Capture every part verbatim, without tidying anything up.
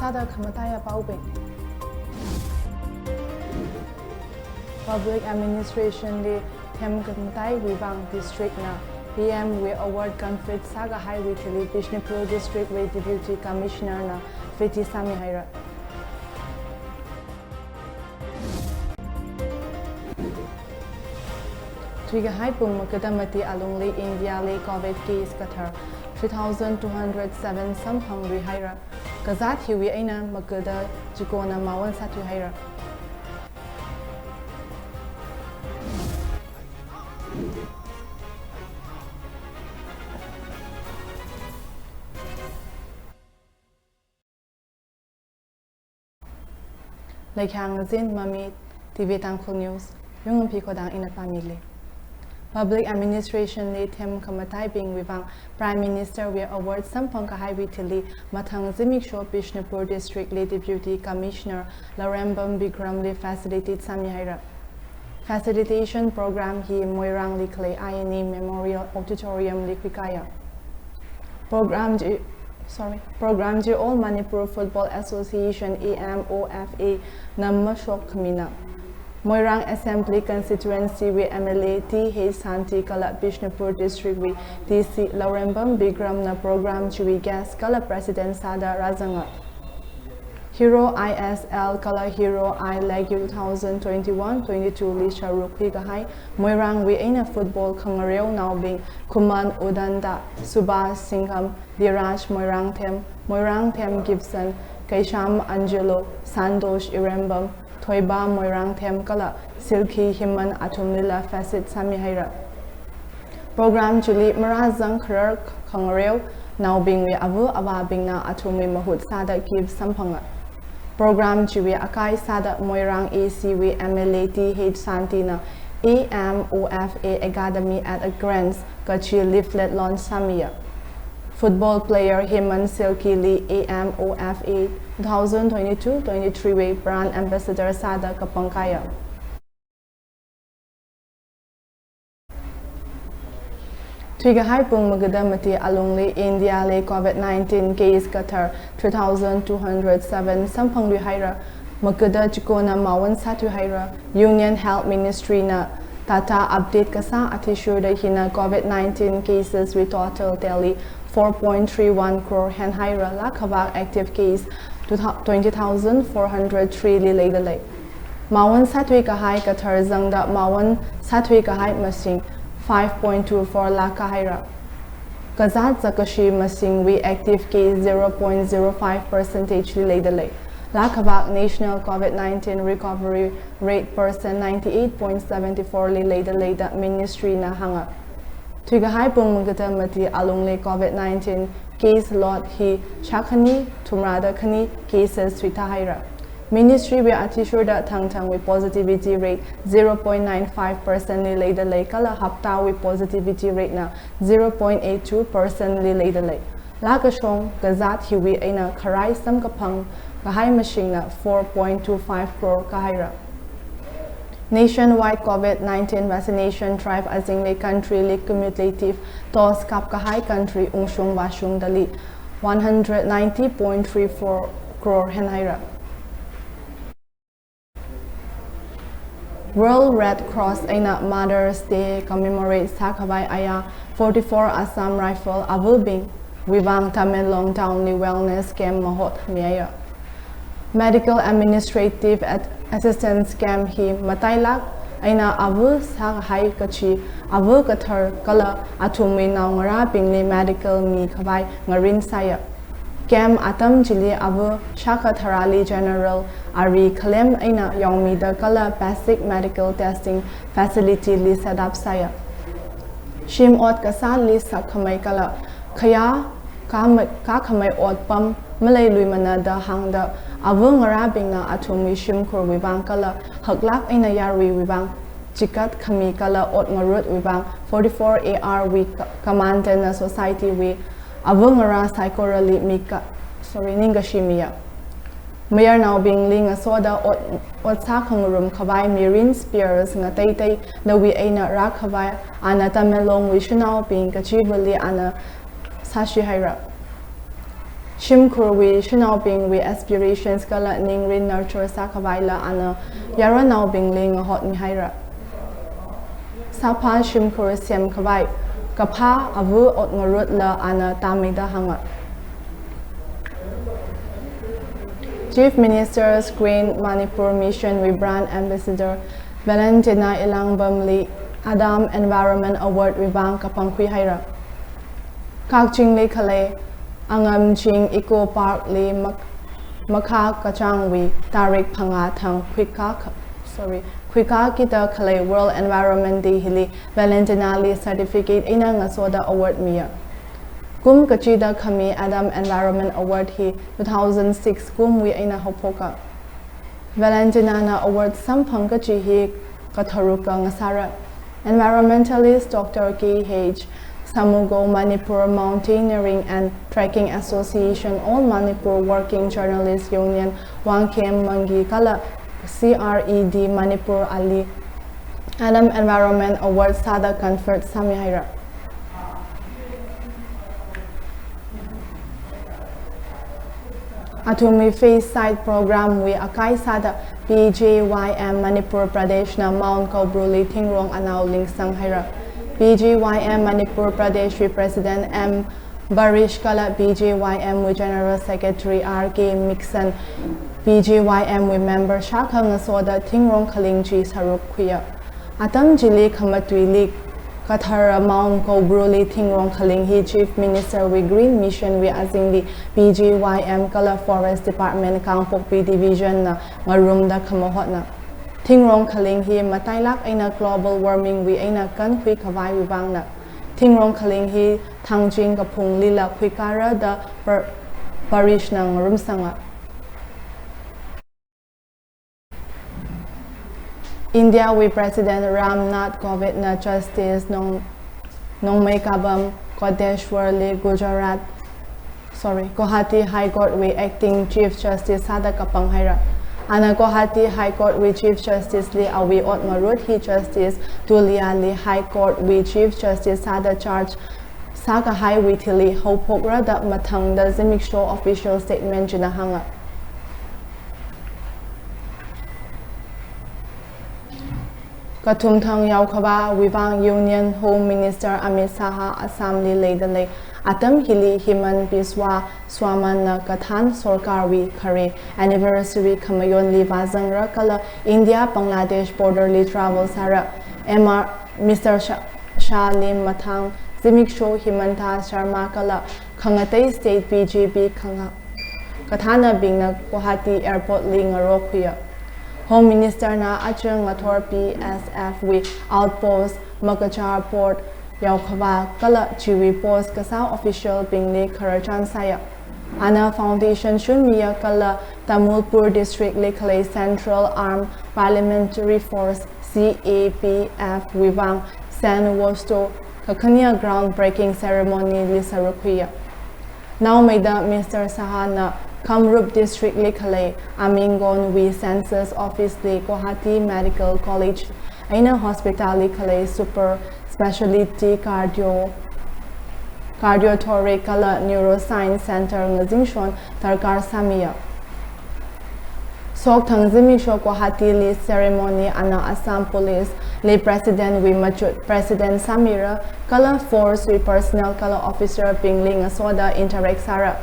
ꯁꯥꯗ ꯈꯃꯇꯥꯏ ꯑꯄꯥꯎꯕꯦ꯫ Public Administration Day ꯊꯦꯝ ꯈꯃꯇꯥꯏ ꯋꯤꯕꯥꯡ district ꯅ P M ꯋꯤ award conferred ꯁꯥꯒ ꯍꯥꯏ ꯋꯤ ꯊꯤꯂꯤ ꯕꯤꯁꯅꯨꯄꯨꯔ district ꯋꯤ Deputy Commissioner ꯅ ꯐꯤꯇꯤ ꯁꯥꯃꯤ ꯍꯥꯏꯔ꯫ ꯊꯨꯏꯒ ꯍꯥꯏ ꯄꯨꯡ ꯃꯀꯗ ꯃꯇꯤ ꯑꯂꯨꯡꯂꯤ India ꯂꯤ COVID case ꯀꯊꯔ three thousand two hundred seven ꯁꯝ ꯐꯪꯔꯤ ꯍꯥꯏꯔ꯫ ꯀꯖꯥꯠ ꯍꯤꯋꯤ ꯑꯩꯅ ꯃꯀꯗ ꯆꯤꯀꯣꯅ ꯃꯥꯋꯟ ꯁꯥꯊꯨ ꯍꯥꯏꯔ꯫ ꯂꯩꯈꯥꯡ ꯂꯖꯤꯟ ꯃꯃꯤ, T V Tangkhul News, ꯌꯨꯝ ꯐꯤ ꯈꯣꯗꯥꯡ ꯏꯅ ꯄꯥꯃꯤꯂꯤ꯫ Public Administration Day ꯊꯦꯝ ꯈꯃꯇꯥꯏ ꯕꯤꯡ ꯋꯤꯕꯥꯡ Prime Minister ꯋꯤ award ꯁꯝ ꯐꯪ ꯀꯍꯥꯏ ꯋꯤ ꯊꯤꯂꯤ ꯃꯊꯪ ꯖꯤꯃꯤꯛ ꯁꯣ ꯕꯤꯁꯅꯨꯄꯨꯔ district ꯂꯤ Deputy Commissioner ꯂꯧꯔꯦꯝꯕꯝ ꯕꯤꯀ꯭ꯔꯝ ꯂꯤ facilitate ꯁꯥꯃꯤ ꯍꯥꯏꯔ꯫ Facilitation program ꯍꯤ ꯃꯣꯏꯔꯥꯡ ꯂꯤ ꯈꯂꯩ I N A Memorial Auditorium ꯂꯤ ꯈꯨꯏꯀꯥꯏꯌ꯫ Program ꯖꯤ, sorry, program ꯖꯤ All Manipur Football Association, A M O F A, ꯅꯝꯃ ꯁꯣꯛ ꯈꯃꯤꯅ꯫ ꯃꯣꯏꯔꯥꯡ Assembly Constituency ꯋꯤ M L A T H Shanti ꯀꯂ ꯕꯤꯁꯅꯨꯄꯨꯔ district ꯋꯤ D C ꯂꯧꯔꯦꯝꯕꯝ ꯕꯤꯀ꯭ꯔꯝꯅ program ꯖꯤꯋꯤ guest ꯀꯂ president ꯁꯥꯗ ꯔꯥꯖꯪꯉ꯫ Hero I S L ꯀꯂ Hero I League two thousand twenty-one twenty-two ꯂꯤ ꯁꯔꯨꯛ ꯍꯤꯒ ꯍꯥꯏ ꯃꯣꯏꯔꯥꯡ ꯋꯤ ꯑꯩꯅ football ꯈꯪꯉꯔꯦꯎ ꯅꯥꯎꯕꯤꯡ ꯈꯨꯃꯟ ꯎꯗꯟꯗ, ꯁꯨꯕꯥꯁ ꯁꯤꯡꯍꯝ, ꯙꯤꯔꯥꯖ ꯃꯣꯏꯔꯥꯡꯊꯦꯝ, ꯃꯣꯏꯔꯥꯡꯊꯦꯝ ꯒꯤꯞꯁꯟ, ꯀꯩꯁꯥꯝ ꯑꯟꯖꯦꯂꯣ, ꯁꯥꯟꯇꯣꯁ ꯏꯔꯦꯝꯕꯝ, ꯊꯣꯏꯕ ꯃꯣꯏꯔꯥꯡꯊꯦꯝ ꯀꯂ ꯁꯤꯜꯈꯤ ꯍꯤꯃꯟ ꯑꯊꯨꯝ ꯂꯤꯂ ꯐꯦꯁꯤꯠ ꯁꯥꯃꯤ ꯍꯩꯔ꯫ Program ꯖꯤꯂꯤ ꯃꯔꯥꯖꯪ ꯈꯔꯔ ꯈꯪꯔꯦꯎ ꯅꯥꯎꯕꯤꯡ ꯋꯤ ꯑꯕꯨ ꯑꯕꯥꯕꯤꯡꯅ ꯑꯊꯨꯝ ꯋꯤ ꯃꯍꯨꯠ ꯁꯥꯗ gift ꯁꯝꯐꯪꯉ꯫ Program ꯖꯤꯋꯤ ꯑꯀꯥꯏ ꯁꯥꯗ ꯃꯣꯏꯔꯥꯡ A C we M L A T H ꯁꯥꯟꯇꯤꯅ A M O F A Academy at a Glance ꯀꯆꯤ leaflet launch ꯁꯥꯃꯤꯌ꯫ Football player ꯍꯦꯃꯟ ꯁꯤꯜꯀꯤꯂꯤ A M O F A two thousand twenty-two twenty-three we brand ambassador ꯁꯥꯗ ꯀꯄꯪ ꯀꯥꯌ꯫ Thuigahai pung magada mati alungli India li COVID nineteen case kathar three thousand two hundred seven samphang lui haira. Magada chikona mawan sathui haira. Union Health Ministry na Tata update kasa athishurda hina COVID nineteen cases with total tally four point three one crore hen haira. Lakhavak active case twenty thousand four hundred three li leida lei. Mawan sathui kahai kathar zangda mawan sathui kahai masing five point two four lakh kahaira. Kazat zakashi masing wi active case zero point zero five percentage li leida lei. Lakhavak national COVID nineteen recovery rate percent ninety eight point seventy four li leida leida ministry na hanga. Thuigahai pung magada mati alungli COVID nineteen case lot hi shakhani thumrada khani cases thuitha haira. Ministry wi athishurda thangthang wi positivity rate zero point nine five percent li leida lei kala hapta wi positivity rate na zero point eight two percent li leida lei. Lakashong kazat hiwi eina kharai samkaphang kahai masing na four point two five crore kahaira. Nationwide COVID nineteen vaccination drive azingli country li cumulative dose kap kahai country ungshung vashung dali one hundred ninety point three four crore hen haira. World Red Cross eina Mother's Day commemorate sakhavai aya forty four Assam Rifle avubing wivang Tamenglong town li wellness camp mahot miaya. Medical Administrative Assistance Camp hi matailak eina avu sahai kachi avu kathar kala athumwi naungara bingli medical mi khavai ngarin saya. Camp atam chili avu shakha tharali general ari khalem eina yongmida kala basic medical testing facility li set up saya. Shim ot kasa li sakhamai kala khaya ka khamai ot pam malai lui mana da hangda avu ngara bingna athumwi shim khurwi bang kala haklak eina yarwi wi bang chikat khami kala ot ngarut wi bang forty four A R wi command na society wi avu ngara psychorally mika sorry ninga shimiya. Mayarnaobingli ngasoda ot, otsa khangarum khavai Marine Spears ngateitei dawi eina ra khavai ana Tamenglongwui shanaobing kachivali ana sashi haira. Shimkhurwui shanaobingwui aspirations kala ningrin nurture sa khavaila ana yaronaobingli ngahotmi haira. Sapha shimkhur sem khavai kapha avu ot ngarutla ana tamida hanga. Chief Minister's Green Manipur Mission wui Brand Ambassador Valentina Elangbamli Adam Environment Award wui vang kapangkhui haira. Kakchingli khalei Angamching Eco Park li mak-, makha kachangwui tarik phangā thang khuika kha-, sorry, khuika kita khalei World Environment Day hili Valentina li certificate eina ngasoda award miya. Kum kachida khami Adam Environment Award hi two thousand six kumwui eina haophoka. Valentina na award samphang kachi hi katharuka ngasara. Environmentalist Doctor K H Samugo Manipur Mountaineering and Trekking Association, All Manipur Working Journalist Union, Wangkhem Mangi kala C R E D Manipur ali Adam Environment Award sāda conferred sāmi haira. Athumwui Face Site Program wui akai sāda P J Y M Manipur Pradesh na Mount Kaubru li thingrong anao lingsang haira. P J Y M Manipur Pradesh wui President M Barish kala P J Y M wui General Secretary R K Mixon, P J Y M wui member shākha ngasoda thingrong khaling chi sāruk khuiya. Atam chili khamatuili kathara Mount Kaubru li thingrong khaling hi Chief Minister wui Green Mission wui azingli P J Y M kala Forest Department Kangpokpi Division na ngarumda khamahotna. Thingrong khaling hi matailak eina global warming wui eina kankhui khavaiwui vangna. Thingrong khaling hi thangching kaphunglila khuikara da par-, Barish na ngarumsanga. India wui President Ram Nath Kovind na Justice Nong-, Nongmeikabam Koteshwar li Gujarat Sorry, Guwahati High Court wui Acting Chief Justice sāda kapang haira. Ana Guwahati High Court wui Chief Justice li awui ot ngarut hi Justice Tulia li High Court wui Chief Justice sāda charge sākahaiwui thili haophokra da mathangda zimiksho official statement china hānga. Kathumthang yaokhavāwui vang Union Home Minister Amit Shah Assam li leida lei. Atam hili Himanta Biswa Sarmana kathān sorkarwui khare anniversary khamayonli vāzangra kala India Bangladesh border li travel sāra. M R Mister Shah, Shah li mathang zimiksho Himanta Sarma kala khangatei state B J P khanga kathānabingna Guwahati Airport li ngarokhuiya. Home Minister na aja ngathor B S F wui outpost Makachar Port yaokhavā kala chiwui post kasā official bingli khararchan sāya. Ana foundation shunmiya kala Tamulpur District li khalei Central Armed Parliamentary Force C A P F wui vang Saint Wosto kakhania groundbreaking ceremony li sāruk khuiya. Naomeida Mister Shah na Kamrup District li khalei Amengon wui Census Office li Guwahati Medical College eina hospital li khalei super speciality cardio, cardiothoracic kala neuroscience center ngazingshon darkar sāmiya. Shokthang zimiksho Guwahati li ceremony ana Assam Police li President wui machut President sāmira kala force wui personnel kala officer bingli ngasoda interact sāra.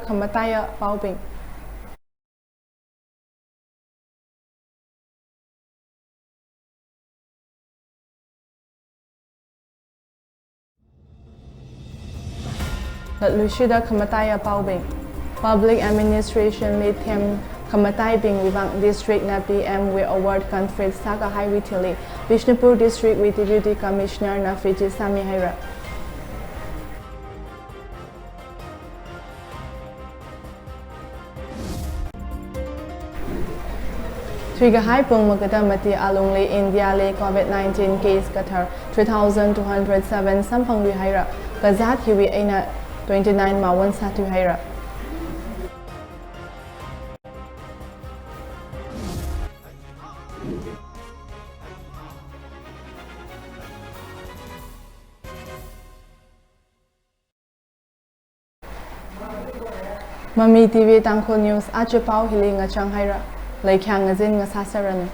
Khamataiya paobing. Latluishida khamataiya paobing. Public Administration li them khamataibingwui vang district na P M wui award conference sākahaiwui thili Bishnupur District wui Deputy Commissioner na visit sāmi haira. Thuiga hai pung magada mati alungli India li COVID nineteen case kathar three thousand two hundred seven samphang wi haira. Kazat hiwi eina twenty nine mawan sat wi haira. Mami T V Tangkhul News achu pao hili ngachang haira. Lai khyang ngazin ngasa saranu.